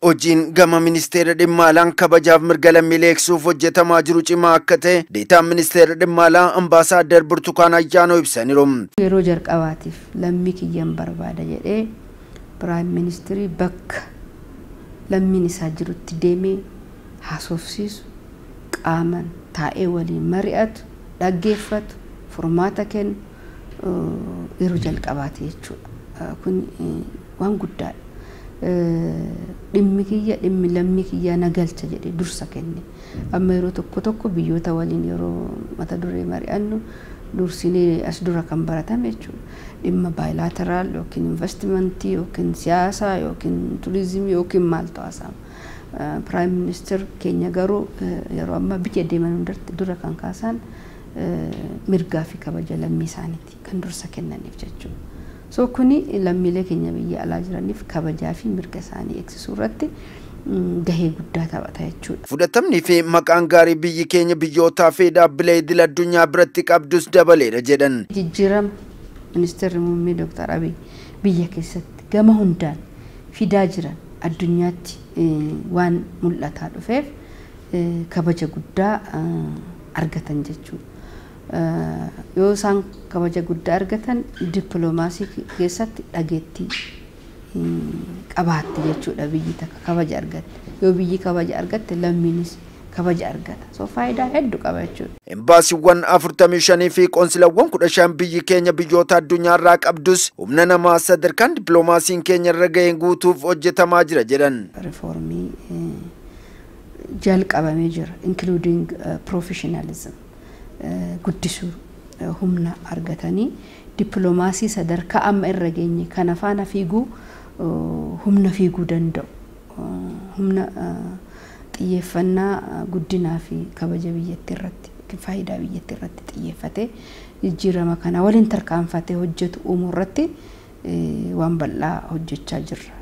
Hojiin gama Ministeera Dhimma Alaan kabajaaf mirga lammiilee eegsuuf hojjetamaa jiru cimaa akka ta'e Deetaan Ministeera Dhimma Alaa Ambaasaaddar Burtukaan Ayyaanoo ibsaniiru. Yeroo jalqabaatiif lammii kiyyan barbaada jedhee Prime Ministerii bakka lammiin isaa jirutti deemee haasofsiisu, qaaman taa'ee waliin mari'atu, dhaggeeffatu, furmaata kennu yeroo jalqabaati jechuudha. Kun waan guddaadha. Dhimmi kiyya, dhimmi lammii kiyyaa na galcha jedhee dursa kenne. Amma yeroo tokko tokko biyyoota waliin yeroo mata duree mari'annu dursinee as dura kan baratame jechuudha. Dhimma bilateral yookiin investimentii yookiin siyaasaa yookiin turizimii yookiin maaltu haasa'ama. Prime Minister keenya garuu yeroo ammaa biyya deeman hundatti dura kan kaasan mirgaa fi kabaja lammii isaaniiti kan dursa kennaniif jechuudha. So kuni lammiilee keenya biyya alaa jiraniif kabajaa fi mirga isaanii eegsisuu irratti gahee guddaa taphata jechuudha. Fudhatamnii fi maqaan gaarii biyyi keenya biyyootaa fi dhaabbilee idil addunyaa biratti qabdus dabaleera jedhan. Jijjiirama Ministeerri Muummee Dooktar Abiy biyya keessatti gama hundaan fidaa jiran addunyaatti waan mul'ataa dhufeef kabaja guddaa argatan jechuudha. Yoo isaan kabaja guddaa argatan, dippiloomaasii keessatti dhageettii qabaatte jechuudha biyyi takka kabaja argatte. Yoo biyyi kabaja argatte, lammiinis kabaja argata. So faayidaa hedduu qaba jechuudha. Embaasiiwwan 45 fi qoonsilawwan 15 biyyi keenya biyyoota addunyaarraa qabdus humna namaa sadarkaan dippiloomaasiin keenya irra ga'een guutuuf hojjetamaa jira jedhan. Rifoormii jalqabamee jira, including professionalism guddisuu, humna argatanii dippiloomaasii sadarkaa amma irra geenye kana faana fiiguu, humna fiiguu danda'u, humna xiyyeeffannaa guddinaa fi kabaja biyyattii irratti, faayidaa biyyattii irratti xiyyeeffatee jijjiirama kana waliin tarkaanfatee hojjetu uumuu irratti waan bal'aa hojjechaa jirra.